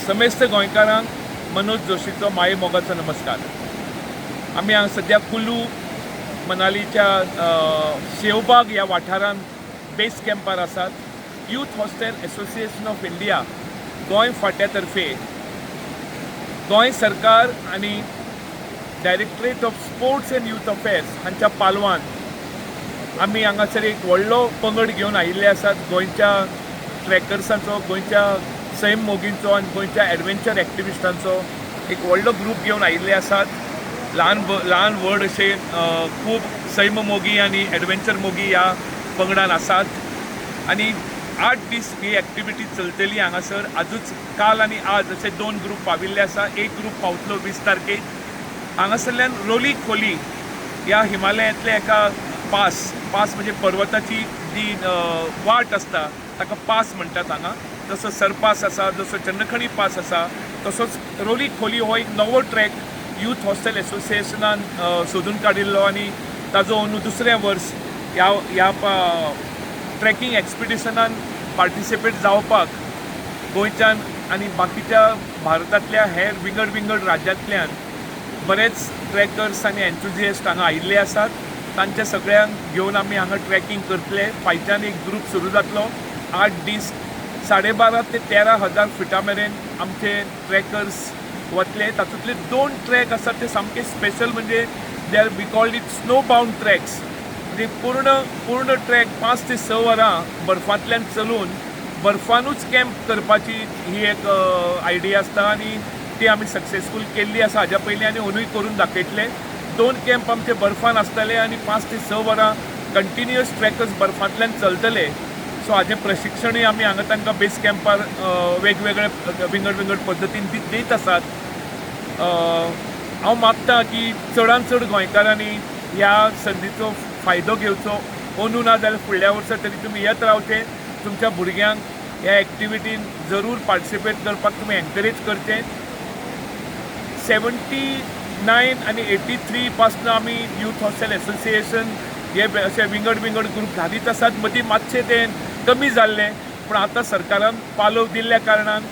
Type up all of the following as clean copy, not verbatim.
समेस्त गोंयकारांक मनोज जोशीचो माये मोगाचो नमस्कार. आमी हांगा सद्या कुलू मनालीच्या शेवबाग ह्या वाठारांत बेस कॅम्पार आसात. Youth hostel association of India Goa फांट्या तर्फे गोंय सरकार आनी Directorate of Sports and Youth Affairs हांच्या पालवान आमी हांगासर एक व्हडलो पंगड घेवन आयिल्ले आसात. गोंयच्या ट्रॅकर्सांचो, गोंयच्या सैम मोगींचो आनी गोंयच्या एडवेंचर एक्टिविस्टांचो एक व्हडलो ग्रूप घेवन आयिल्ले आसात. ल्हान ल्हान व्हड अशे खूब सैम मोगी आनी एडवेंचर मोगी ह्या पंगडान आसात आनी 8 दीस ही एक्टिविटी चलतली हांगासर. आजूच, काल आनी आज असे दोन ग्रूप पाविल्ले आसा. एक ग्रूप पावतलो 20 तारखेक. हांगासरल्यान रोली खोली ह्या हिमालयांतल्या एका पास, पास म्हणजे पर्वताची जी वाट आसता ताका पास म्हणटात हांगा. जसो सरपास आसा, जसो चंद्रखणी पास आसा, तसोच रोली खोली हो एक नवो ट्रॅक यूथ हॉस्टेल एसोसिएशनान सोदून काडिल्लो आनी ताजो अंदू दुसरें वर्स ह्या ह्या ट्रॅकिंग एक्सपिडिशनान पार्टिसिपेट जावपाक गोंयच्यान आनी बाकीच्या भारतांतल्या हेर विंगड विंगड राज्यांतल्यान बरेच ट्रॅकर्स आनी एन्थुजिएस्ट हांगा आयिल्ले आसात. तांच्या सगळ्यांक घेवन आमी हांगा ट्रॅकिंग करतले. फायच्यान एक ग्रूप सुरू जातलो. 8 दीस 12,500 ते 13,000 फिटा मेरेन आमचे ट्रॅकर्स वतले. तातूंतले दोन ट्रॅक आसात ते सामके स्पेशल, म्हणजे they are, we called it snow bound tracks. म्हणजे पूर्ण पूर्ण ट्रॅक 5 ते 6 वरां बर्फांतल्यान चलून बर्फानूच कॅम्प करपाची ही एक आयडिया आसता आनी ती आमी सक्सेसफूल केल्ली आसा हाज्या पयलीं आनी अंदूय करून दाखयतले. दोन कॅम्प आमचे बर्फान आसतले आनी 5 ते 6 वरां कंटिन्युअस ट्रॅकर्स बर्फांतल्यान चलतले. सो हाजें प्रशिक्षणूय आमी हांगा तांकां बेस कॅम्पार वेगवेगळे विंगड विंगड पद्दतीन दीत आसात. हांव मागता की चडान चड गोंयकारांनी ह्या संदीचो फायदो घेवचो. अंदू ना जाल्यार फुडल्या वर्सा तरी तुमी येत रावचे. तुमच्या भुरग्यांक ह्या एक्टिविटीन जरूर पार्टिसिपेट करपाक तुमी एनकरेज करचें. 79 आनी 83 पासून आमी यूथ हॉस्टेल एसोसिएशन हे अशे विंगड विंगड ग्रूप घालीत आसात. मदीं मातशें तें कमी जाल्लें, पूण आतां सरकारान पालव दिल्ल्या कारणान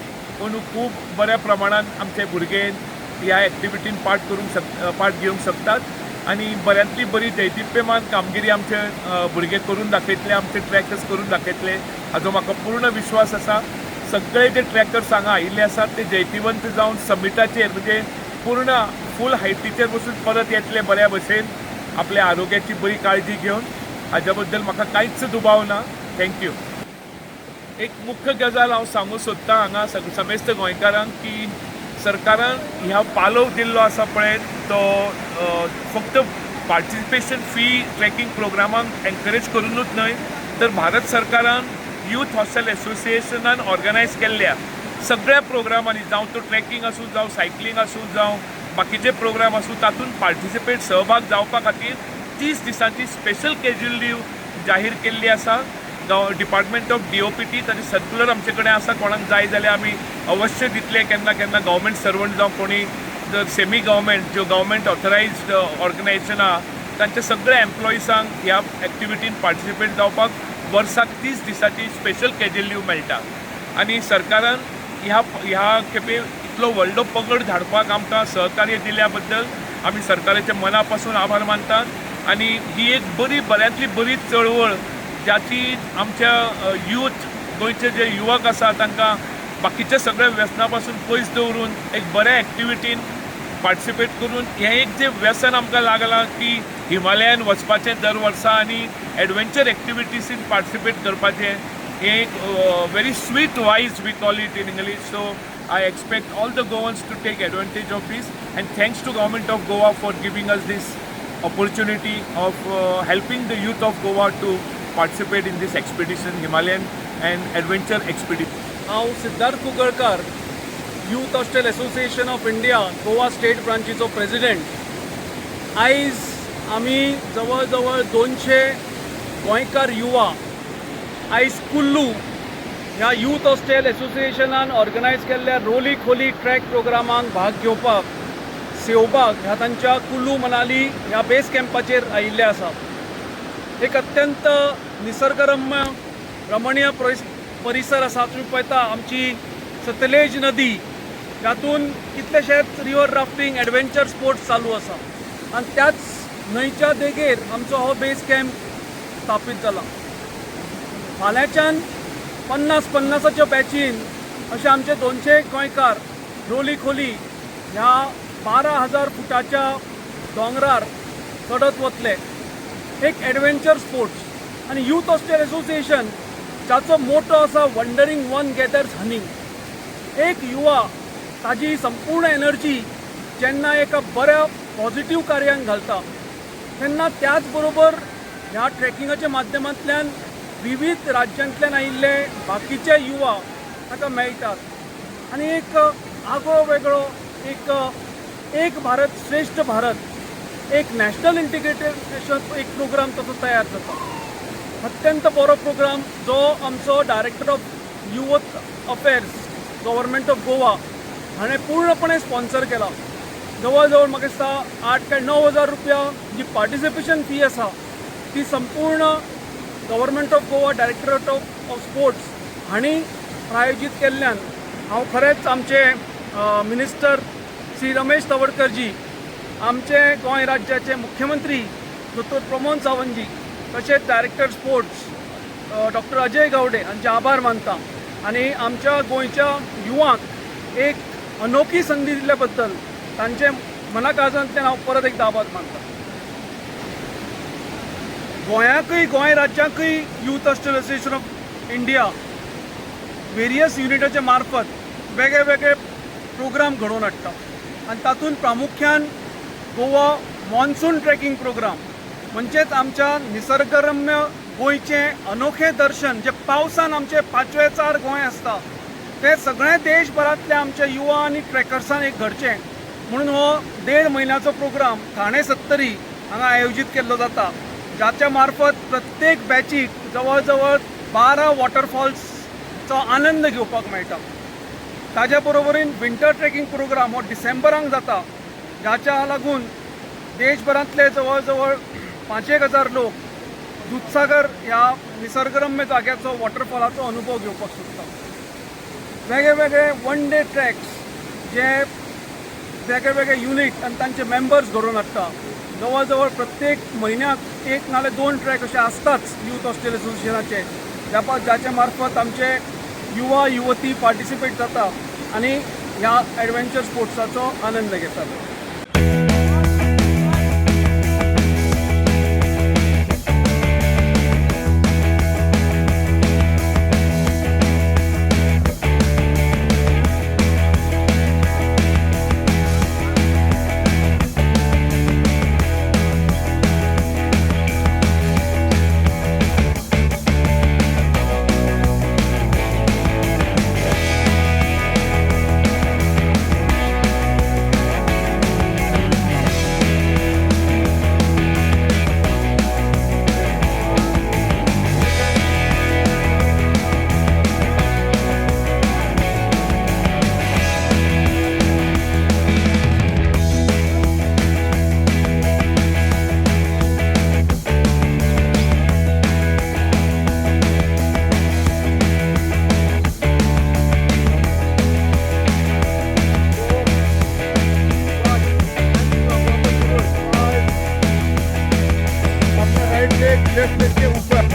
अंदू खूब बऱ्या प्रमाणान आमचे भुरगे ह्या एक्टिविटीन पार्ट घेवंक शकतात आनी बऱ्यांतली बरी दैदिप्यमान कामगिरी आमचे भुरगे करून दाखयतले, आमचे ट्रॅकर्स करून दाखयतले हाजो म्हाका पूर्ण विश्वास आसा. सगळे जे ट्रॅकर्स हांगा आयिल्ले आसात ते जैतिवंत जावन समिटाचेर, म्हणजे पूर्ण फूल हायटीचेर बसून परत येतले बऱ्या भशेन, आपल्या आरोग्याची बरी काळजी घेवन. हाज्या बद्दल म्हाका कांयच दुबाव ना. Thank you. एक मुख्य गजाल हांव सांगूंक सोदतां हांगा समेस्त गोंयकारांक की सरकारान ह्या पालव दिल्लो आसा पळय, तो फक्त पार्टिसिपेशन फी ट्रॅकिंग प्रोग्रामाक एनकरेज करुनूच न्हय, तर भारत सरकारान यूथ हॉस्टेल एसोसिएशनान ऑर्गनायज केल्ल्या सगळ्या प्रोग्रामांनी, जावं तो ट्रॅकिंग आसूं, जावं सायकलींग आसूं, जावं बाकीचे प्रोग्राम आसूं, तातूंत पार्टिसिपेट, सहभाग जावपा खातीर 30 दिसांची स्पेशल कॅज्युअल लीव जाहीर केल्ली आसा डिपार्टमेंट ऑफ डीओपीटी. ताजें सर्क्युलर आमचे कडेन आसा. कोणाक जाय जाल्यार आमी अवश्य दितले. केन्ना केन्ना गव्हर्मेंट सर्वंट जावं कोणी जर सेमी गव्हर्मेंट, ज्यो गव्हर्मेंट ऑथरायज्ड ऑर्गनायझेशन आहा, तांच्या सगळ्या एम्प्लॉइजांक ह्या एक्टिविटीन पार्टिसिपेट जावपाक वर्साक 30 दिसांची स्पेशल कॅज्युअल लीव मेळटा. आनी सरकारान ह्या ह्या खेपे इतलो व्हडलो पंगड धाडपाक आमकां सहकार्य दिल्या बद्दल आमी सरकाराचे मना पासून आभार मानतात. आनी ही एक बरी, बऱ्यांतली बरी चळवळ ज्याची आमच्या यूथ, गोंयचे जे युवक आसा तांकां बाकीच्या सगळ्या व्यसना पासून पयस दवरून एक बऱ्या एक्टिविटीन पार्टिसिपेट करून हें एक जें व्यसन आमकां लागलां की हिमालयान वचपाचें दर वर्सा आनी एडवेंचर एक्टिविटीसीन पार्टिसिपेट करपाचें, हें एक very sweet vice, we call it in English. So I expect all the Goans to take advantage of this and thanks to Government of Goa for giving us this opportunity of helping the youth of Goa to participate in this expedition, Himalayan and adventure expedition. हांव Siddharth Kunkalkar, youth hostel association of India Goa state ब्रांचीचो president. आयज आमी जवळ जवळ 200 गोंयकार युवा आयज कुल्लू ह्या यूथ हॉस्टेल एसोसिएशनान ऑर्गनायज केल्ल्या रोली खोली ट्रॅक प्रोग्रामाक भाग घेवपाक सेवबाग ह्या तांच्या कुल्लू मनाली ह्या बेस कॅम्पाचेर आयिल्ले आसा. एक अत्यंत निसर्गरम्य रमणीय परिसर आसा. तुमी पळयता, आमची सतलेज नदी जातून कितलेशेच रिवर राफ्टिंग एडवेंचर स्पोर्ट्स चालू आसा आनी त्याच न्हंयच्या देगेर आमचो हो बेस कॅम्प स्थापीत जाला. फाल्यांच्यान 50-50च्या बॅचीन अशे आमचे 200 गोंयकार रोली खोली ह्या 12,000 फुटाच्या दोंगरार चडत वतले. एक एडवेंचर स्पोर्ट्स आनी यूथ हॉस्टेल एसोसिएशन जाचो मोटो आसा वंडरिंग वन गॅदर्स हनिंग. एक युवा ताजी संपूर्ण एनर्जी जेन्ना एका बऱ्या पॉझिटिव्ह कार्यांक घालता तेन्ना त्याच बरोबर ह्या ट्रेकिंगाच्या माध्यमांतल्यान विविध राज्यांतल्यान आयिल्ले बाकीचे युवा ताका मेळटात आनी एक आगळो वेगळो एक एक भारत श्रेश्ठ भारत एक नॅशनल इंटिग्रेटेड एक प्रोग्राम ताचो तयार जाता. अत्यंत बरो प्रोग्राम जो आमचो director of youth affairs government of Goa हाणें पूर्णपणे स्पॉन्सर केला. जवळ जवळ म्हाका दिसता 8 काय 9 हजार रुपया जी पार्टिसिपेशन फी आसा ती संपूर्ण government of Goa directorate of sports हांणी प्रायोजीत केल्ल्यान हांव खरेंच आमचे मिनिस्टर श्री रमेश तवडकरजी, आमचे गोंय राज्याचे मुख्यमंत्री दोतोर प्रमोद सावंतजी, तशेंच director sports doctor Ajay Gawde हांचे आभार मानता आनी आमच्या गोंयच्या युवांक एक अनोखी संदी दिल्ल्या बद्दल तांचे मनाकाळजांतल्यान हांव परत एकदा आभार मानता. गोंयाकूय Goa राज्याकूय youth hostel association of India various युनिटाच्या मार्फत वेगळे वेगळे प्रोग्राम घडोवन हाडटा आनी तातूंत प्रामुख्यान गोवा मॉन्सून ट्रेकिंग प्रोग्राम म्हणजेच आमच्या निसर्गरम्य गोंयचें अनोखें दर्शन जें पावसान आमचें पांचवेचार गोंय आसता तें सगळें देशभरांतल्या आमच्या युवा आनी ट्रेकर्सान एक घडचें म्हणून हो 1.5 म्हयन्याचो प्रोग्राम ठाणे सत्तरी हांगा आयोजीत केल्लो जाता, जाच्या मार्फत प्रत्येक बॅचीक जवळ जवळ 12 वॉटरफॉल्सचो आनंद घेवपाक मेळटा. ताज्या बरोबरीन विंटर ट्रेकिंग प्रोग्राम हो डिसेंबरांक जाता, जाच्या लागून देशभरांतले जवळ जवळ 5,000 हजार लोक दुदसागर ह्या निसर्गरम्य जाग्याचो वॉटरफॉलाचो अनुभव घेवपाक सोदता. वेगळे वेगळे वन डे ट्रॅक्स जे वेगळे वेगळे युनीट आनी तांचे मेंबर्स घडोवन हाडटा. जवळ जवळ प्रत्येक म्हयन्याक 1 नाल्यार 2 ट्रॅक अशे आसताच यूथ हॉस्टेल एसोसिएशनाचे, जाच्या मार्फत आमचे युवा युवती पार्टिसिपेट जाता आनी ह्या एडवेंचर स्पोर्ट्साचो आनंद घेतात. अपना right leg left leg K ऊपर.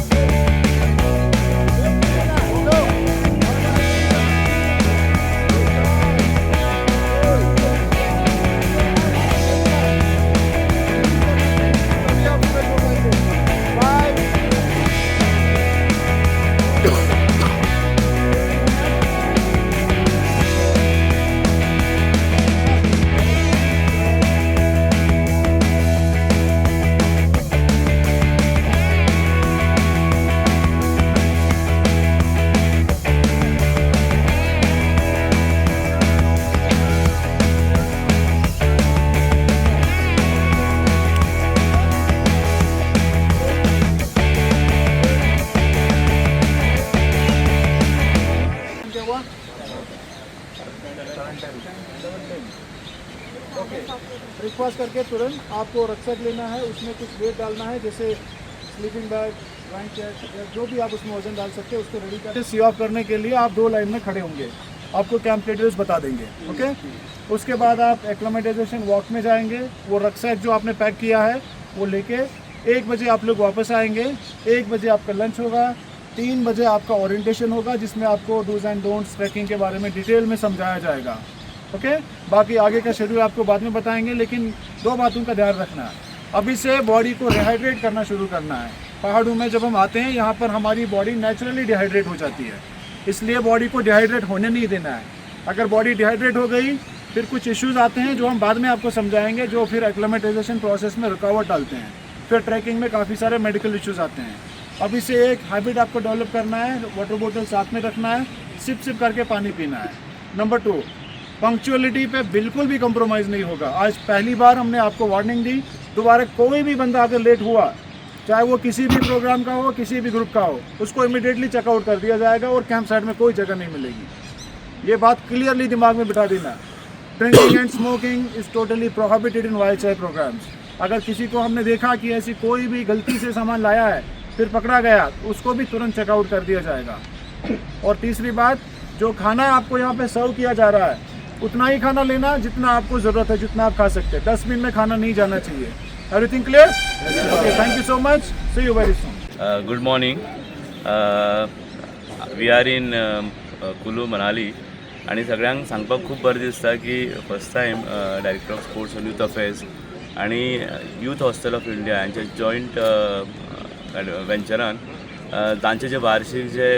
ओके, ब्रेकफास्ट करके तुरंत आपको रक्षक लेना है, उसमें कुछ वेट डालना है, जैसे स्लीपिंग बैग, ब्लैंकेट या जो भी आप उसमें वजन डाल सकते हैं उसको रेडी कर सी ऑफ करने के लिए आप 2 लाइन में खड़े होंगे. आपको कैंप लीडर्स बता देंगे। ओके, उसके बाद आप एक्लेमेटाइजेशन वॉक में जाएंगे। वो रक्सैक जो आपने पैक किया है वो लेके 1 बजे आप लोग वापस आएंगे। 1 बजे आपका लंच होगा। 3 बजे आपका ओरिएंटेशन होगा, जिसमें आपको डूज एंड डोंट्स, ट्रैकिंग के बारे में डिटेल में समझाया जाएगा। ओके, बाकी आगे का शेड्यूल आपको बाद में बताएंगे, लेकिन दो बातों का ध्यान रखना है। अभी से बॉडी को रिहाइड्रेट करना शुरू करना है। पहाड़ों में जब हम आते हैं यहाँ पर, हमारी बॉडी नेचुरली डिहाइड्रेट हो जाती है, इसलिए बॉडी को डिहाइड्रेट होने नहीं देना है। अगर बॉडी डिहाइड्रेट हो गई, फिर कुछ इश्यूज आते हैं जो हम बाद में आपको समझाएंगे, जो फिर एक्लेमेटाइजेशन प्रोसेस में रुकावट डालते हैं। फिर ट्रैकिंग में काफ़ी सारे मेडिकल इश्यूज आते हैं। अभी से एक हैबिट आपको डेवलप करना है, वाटर बोतल साथ में रखना है, सिप सिप करके पानी पीना है। नंबर 2, पंक्चुअलिटी पे बिल्कुल भी कॉम्प्रोमाइज़ नहीं होगा। आज पहली बार हमने आपको वार्निंग दी। दोबारा कोई भी बंदा अगर लेट हुआ, चाहे वो किसी भी प्रोग्राम का हो, किसी भी ग्रुप का हो, उसको इमीडिएटली चेकआउट कर दिया जाएगा और कैंप साइट में कोई जगह नहीं मिलेगी। ये बात क्लियरली दिमाग में बिठा देना। Drinking and smoking is totally prohibited in YHI programs. अगर किसी को हमने देखा कि ऐसी कोई भी गलती से सामान लाया है, फिर पकड़ा गया, तो उसको भी तुरंत चेकआउट कर दिया जाएगा। और तीसरी बात, जो खाना आपको यहाँ पे सर्व किया जा रहा है, उतना ही खाना लेना जितना आपको ज़रूरत है, जितना आप खा सकते हैं। डस्टबिन में खाना नहीं जाना चाहिए। Everything clear? Okay, thank you so much. See you very soon. Good morning. We are in Kullu Manali आणि सगळ्यांक सांगपाक खूब बरें दिसता की first time Director of Sports and Youth Affairs आणि यूथ हॉस्टेल ऑफ इंडिया हांच्या जॉयंट वेंचरान तांचे जे वार्षिक जे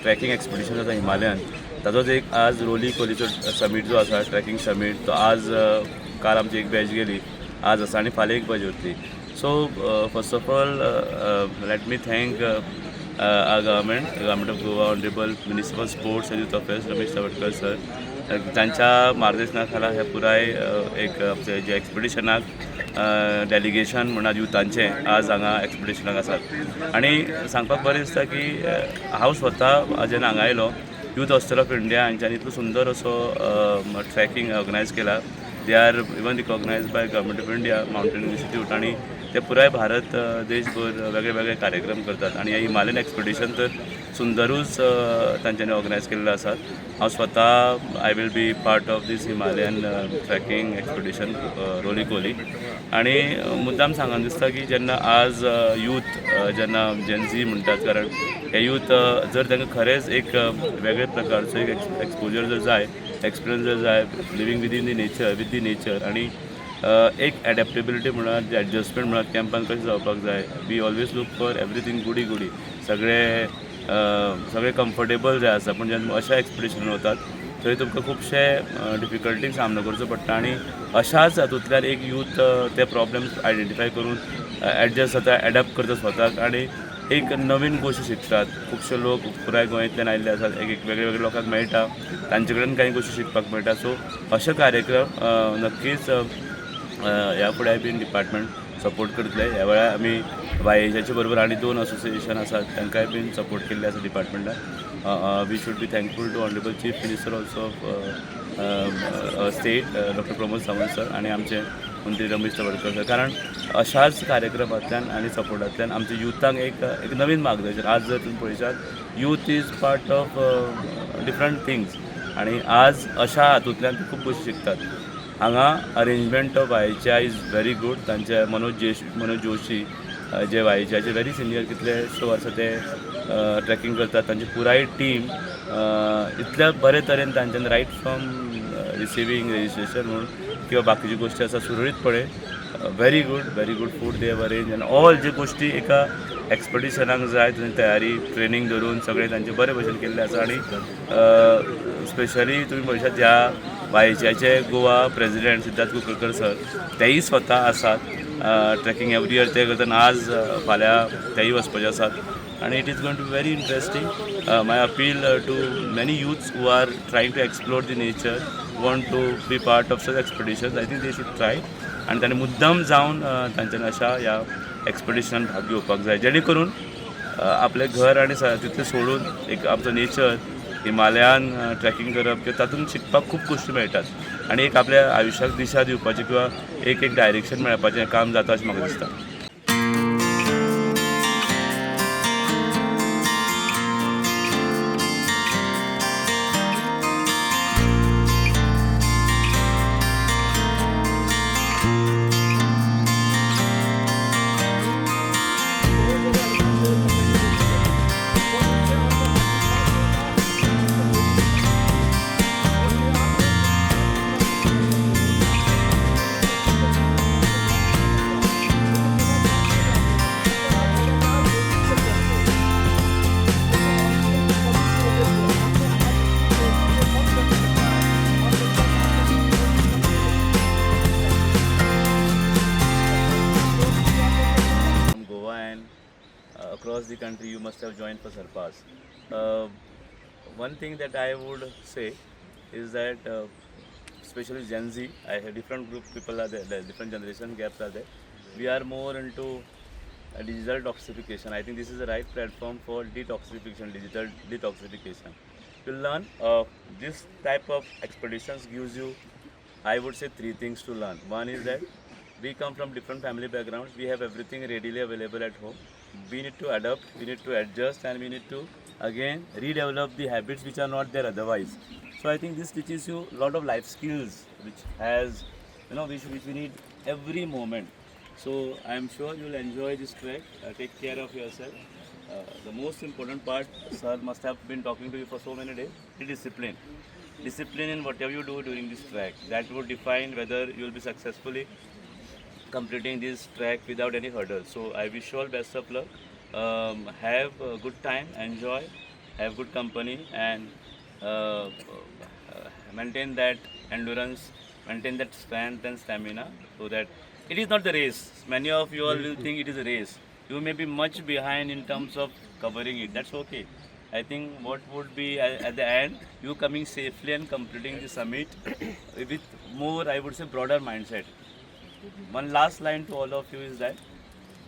ट्रॅकिंग एक्सपिडिशन आसा हिमालयान, ताजोच एक आज रोली कोलीचो समीट जो आसा, ट्रॅकिंग समीट, तो आज काल आमची एक बॅच गेली, आज आसा आनी फाल्यां एक बॅच वतली. So first of all, let me thank our government, Government of Goa, Honorable Minister for Sports and Youth Affairs Ramesh Tawadkar sir. तांच्या मार्गदर्शना खाला हे पुराय एक आमचे जे एक्सपिडिशनाक डेलिगेशन म्हणा युथांचें आज हांगा एक्सपिडिशनाक आसात. आनी सांगपाक बरें दिसता की हांव स्वता जेन्ना हांगा आयलो, यूथ हॉस्टेल ऑफ इंडिया हांच्यांनी इतलो सुंदर असो ट्रॅकिंग ऑर्गनायज केला. They are even recognized by Government of India Mountain Institute आणि ते पुराय भारत देशभर वेगळे वेगळे कार्यक्रम करतात आणि हे हिमालयन एक्सपिडिशन तर सुंदरूच तांच्यांनी ऑर्गनायज केल्ले आसात. हांव स्वता I will be part of this Himalayan trekking expedition Roli Koli. आणि मुद्दाम सांगन दिसता की जेन्ना आज यूथ, जेन्ना जेनझी म्हणटात, कारण हे यूथ जर तांकां खरेंच एक वेगळे प्रकारचो एक एक्सपोजर जर जाय, एक्सपिरियन्स जर जाय, living within the nature, with the nature आणि एक एडॅप्टेबिलिटी म्हणात, एडजस्टमेंट म्हणात, कॅम्पान कशें जावपाक जाय. We always look for everything goody goody, सगळे सगळे कम्फर्टेबल जाय आसा. पूण जेन्ना अशा एक्सपिडिशन वतात थंय तुमकां खुबशे डिफिकल्टींक सामनो करचो पडटा आनी अशाच हातूंतल्यान एक यूथ ते प्रॉब्लम्स आयडेंटिफाय करून एडजस्ट जाता, एडॅप्ट करता स्वताक आनी एक नवीन गोश्टी शिकतात. खुबशे लोक पुराय गोंयांतल्यान आयिल्ले आसात, एक एक वेगळे वेगळे लोकांक मेळटा, तांचे कडेन कांय गोश्टी शिकपाक मेळटा. सो अशे कार्यक्रम नक्कीच ह्या फुडें बीन डिपार्टमेंट सपोर्ट करतले. ह्या वेळार आमी वायएचआयचे बरोबर आनी दोन असोसिएशन आसात, तांकांय बीन सपोर्ट केल्ले आसा डिपार्टमेंटान. We should be thankful to Honorable Chief Minister also of state, Doctor Pramod Sawant sir, आनी आमचे मंत्री रमेश तवडकर सर, कारण अशाच कार्यक्रमांतल्यान आनी सपोर्टांतल्यान आमच्या युथांक एक एक नवीन मार्गदर्शन. आज जर तुमी पळयशात, youth is part of different things आणि आज अशा हातूंतल्यान ते खूब गोश्टी शिकतात. हांगा arrangement of YHI is very good. तांचे मनोज जोशी जे वायएचआयचे व्हेरी सिनियर, कितलेशे वर्सां ते ट्रॅकिंग करतात, तांची पुराय टीम इतल्या बरे तरेन तांच्यानी रायट फ्रॉम रिसिवींग रजिस्ट्रेशन म्हूण किंवा बाकीच्यो गोश्टी आसा, सुरळीतपणे, very good, very good food they have arrange and all. जे गोश्टी एका एक्सपिडिशनाक जाय तांची तयारी, ट्रेनींग धरून सगळें तांचें बरे भशेन केल्लें आसा. आनी स्पेशली तुमी पळयशात, ह्या वायएचआयचे गोवा प्रेजिडेंट सिद्धार्थ कुंकळकर सर, तेय स्वता आसात. ट्रेकिंग एवरी इयर ते करतात आनी आज फाल्यां तेय वचपाचे आसात आनी it is going to be very interesting. My appeal to many youths who are trying to explore the nature, want to be part of such expeditions, I think they should try आनी तांणी मुद्दम जावन तांच्यानी अशा ह्या एक्सपिडिशनान भाग घेवपाक जाय, जेणे करून आपलें घर आनी तितलें सोडून एक आमचो नेचर, हिमालयान ट्रॅकिंग करप किंवा तातूंत शिकपाक खूब गोश्टी मेळटात आनी एक आपल्या आयुश्याक दिशा दिवपाचें किंवा एक एक डायरेक्शन मेळपाचें काम जाता अशें म्हाका दिसता. country you must have joined for Surpass. One thing that I would say is that especially Gen Z, I have different group people are there, the different generation gaps are there. We are more into digital detoxification. I think this is the right platform for detoxification, digital detoxification. You learn this type of expeditions gives you, I would say, three things to learn. One is that we come from different family backgrounds. We have everything readily available at home. We need to adapt, we need to adjust, and we need to again redevelop the habits which are not there otherwise. So I think this teaches you a lot of life skills, which has, you know, which we need every moment. So I am sure you'll enjoy this trek. Take care of yourself. The most important part, sir must have been talking to you for so many days, the discipline. Discipline in whatever you do during this trek. That would define whether you will be successfully completing this trek without any hurdles. So I wish you all best of luck. Have a good time, enjoy, have good company, and maintain that endurance, maintain that strength and stamina, so that it is not the race. Many of you all will think it is a race. You may be much behind in terms of covering it. That's okay. I think what would be at the end, you coming safely and completing the summit with more, I would say, broader mindset. One last line to all of you is that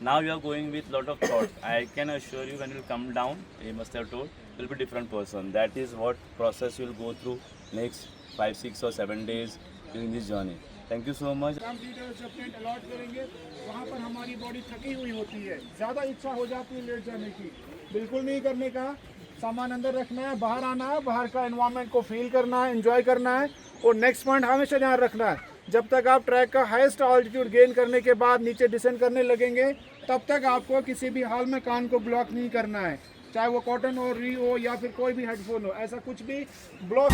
now you are going with lot of thoughts. I can assure you, when you come down, he must have told, you will be different person. That is what process you will go through next 5, 6 or 7 days during this journey. Thank you so much. हम leaders जब tent allot करेंगे वहाँ पर हमारी body थकी हुई होती है, ज़्यादा इच्छा हो जाती है लेट जाने की, बिल्कुल नहीं करने का। सामान अंदर रखना है, बाहर आना है, बाहर का एनवायरनमेंट को फील करना है, एंजॉय करना है। और नेक्स्ट पॉइंट हमेशा ध्यान रखना है, जब तक आप ट्रैक का हाईएस्ट ऑल्टीट्यूड गेन करने के बाद नीचे डिसेंड करने लगेंगे तब तक आपको किसी भी हाल में कान को ब्लॉक नहीं करना है, चाहे वो कॉटन हो, री हो या फिर कोई भी हेडफोन हो, ऐसा कुछ भी block.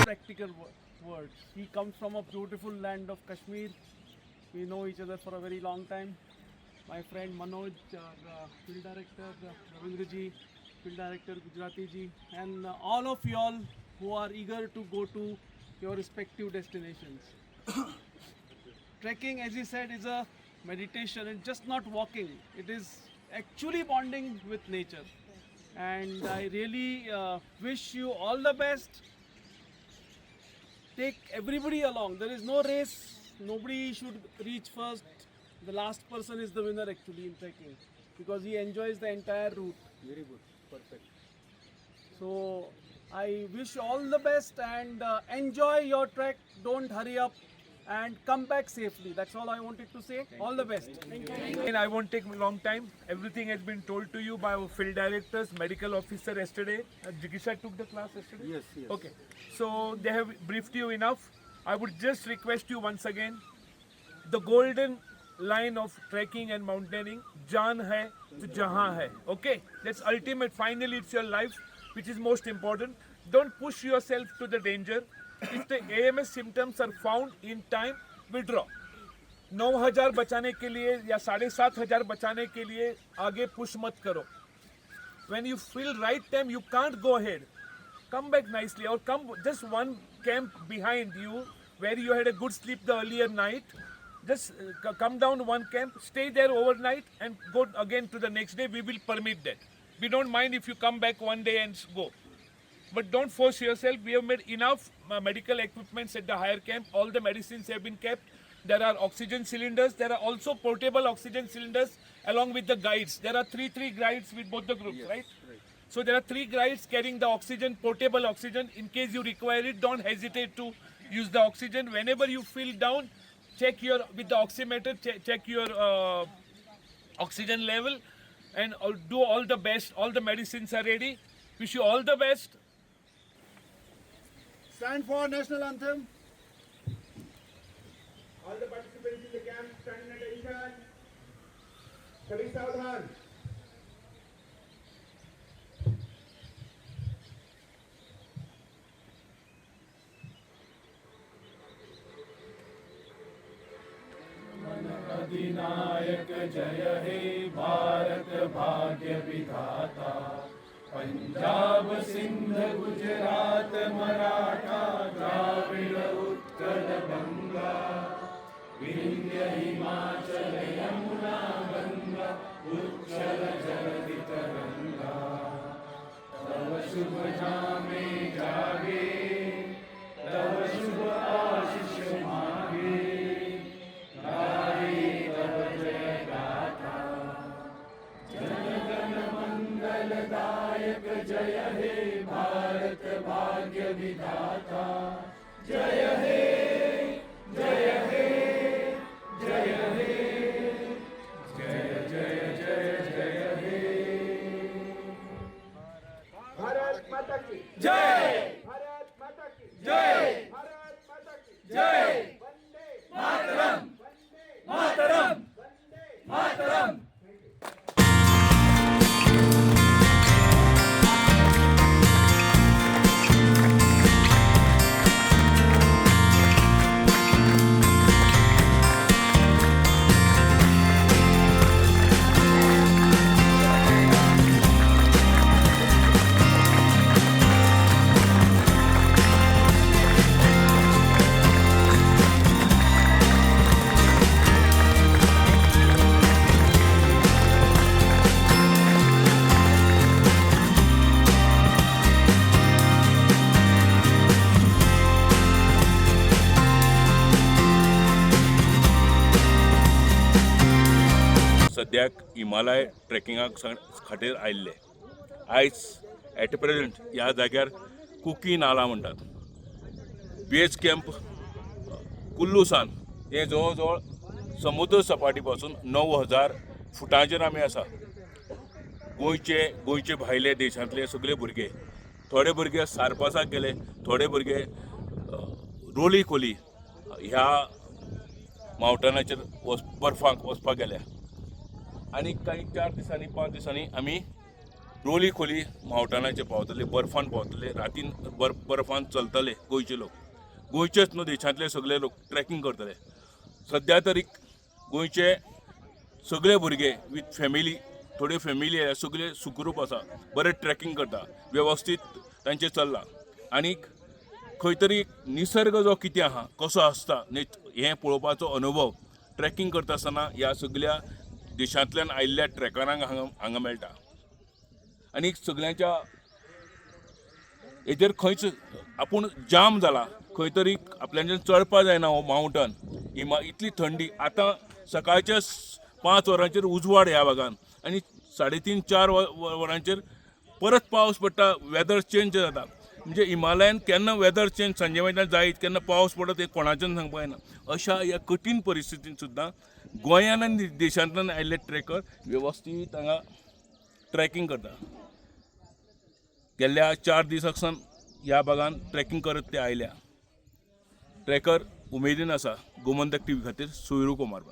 Practical words. He comes from a beautiful land of Kashmir. We know each other for a very long time. My friend Manoj, our field director, Ravindra ji, field director Gujarati ji, and all of you all who are eager to go to your respective destinations. Trekking, as he said, is a meditation and just not walking. It is actually bonding with nature. And I really wish you all the best. Take everybody along. There is no race. Nobody should reach first. The last person is the winner actually in trekking, because he enjoys the entire route. Very good, perfect. So I wish all the best and enjoy your trek. Don't hurry up and come back safely. That's all I wanted to say. All the best. Thank you. And I won't take long time. Everything has been told to you by our field directors, medical officer yesterday. Jigisha took the class yesterday? Yes, yes. Okay. So they have briefed you enough. I would just request you once again, the golden line of trekking and mountaineering, jaan hai to jahan hai. Okay? That's ultimate. Finally, it's your life, which is most important. Don't push yourself to the danger. If the AMS symptoms are found in time, withdraw. 9,000 बचाने K लिए या 7,500 बचाने K लिए आगे push मत करो। When you feel right time you can't go ahead, come back nicely or come just one camp behind you where you had a good sleep the earlier night. Just come down one camp, stay there overnight and go again to the next day. We will permit that. We don't mind if you come back one day and go. But don't force yourself. We have made enough medical equipments at the higher camp. All the medicines have been kept. There are oxygen cylinders. There are also portable oxygen cylinders along with the guides. There are three guides with both the groups, right? So there are 3 guides carrying the oxygen, portable oxygen. In case you require it, don't hesitate to use the oxygen. Whenever you feel down, check your with the oximeter, check your oxygen level, and do all the best. All the medicines are ready. Wish you all the best. Stand for national anthem. All the participants in the camp stand at attention. सभी सावधान। अधिनायक जय हे भारत भाग्य विधाता। पंजाब सिंध गुजरात मराठा द्राविड उत्कल बंगा, विंध्य हिमाचल यमुना गंगा, उच्छल जलधि तरंगा। तव शुभ नामे जागे, तव शुभ आशीष मागे, गाये तव जय गाथा। जन गण मंगलदायक जय हे भारत भाग्य विधाता। जय हे, जय हे, जय हे, जय जय जय जय हे। भारत माता की जय। भारत माता की जय। भारत माता की जय। वंदे मातरम। वंदे मातरम। वंदे मातरम। सद्याक हिमालय ट्रेकिंगाक खातीर आयिल्ले. आयज एट प्रेझेंट ह्या जाग्यार कुकी नाला म्हणटात. बेज कॅम्प कुल्लू सान हें जवळ जवळ समुद्र सपाटी पासून 9000 फुटांचेर आमी आसा. गोंयचे, गोंयचे भायले देशांतले सगळे भुरगे, थोडे भुरगे सारपासाक गेले, थोडे भुरगे रोली खोली ह्या मावटनाचेर वच बर्फाक वचपाक गेल्या आनी कांय 4 दिसांनी, 5 दिसांनी आमी रोली खोली मावटनाचेर पावतले, बर्फान पावतले, रातीन बर्फान चलतले. गोंयचे लोक, गोंयचेच न्हू, देशांतले सगळे लोक ट्रेकिंग करतले. सद्या तरी गोंयचे सगळे भुरगे विथ फॅमिली, थोड्यो फॅमिली आसा, सगळे सुखरूप आसा, बरे ट्रेकिंग करता, वेवस्थीत तांचें चल्लां. आनीक खंय तरी निसर्ग जो कितें आहा, कसो आसता हें पळोवपाचो अनुभव ट्रेकिंग करता आसतना ह्या सगल्या देशांतल्यान आयिल्ल्या ट्रेकरांक हांगा हांगा मेळटा. आनी सगल्यांच्या हेजेर खंयच आपूण जाम जाला, खंय तरी आपल्याच्यान चडपा जायना हो मावंटन, इतली थंडी. आतां सकाळच्या 5 वरांचेर उजवाड ह्या भागान आनी 3:30, 4 वरांचेर परत पावस पडटा. वेदर चेंज जाता. म्हणजे हिमालयान केन्ना वेदर चेंज सांजे वयल्यान जायत, केन्ना पावस पडत हें कोणाच्यान सांगपाक येना. अशा ह्या कठीण परिस्थितीन सुद्दां गोंयान आनी देशांतल्यान आयिल्ले ट्रेकर वेवस्थीत हांगा ट्रेकिंग करता. गेल्ल्या 4 दिसां सावन ह्या भागान ट्रेकिंग करत ते आयल्या. ट्रेकर उमेदीन आसा. गोमंतक टीव्ही खातीर सोयरू कुमार.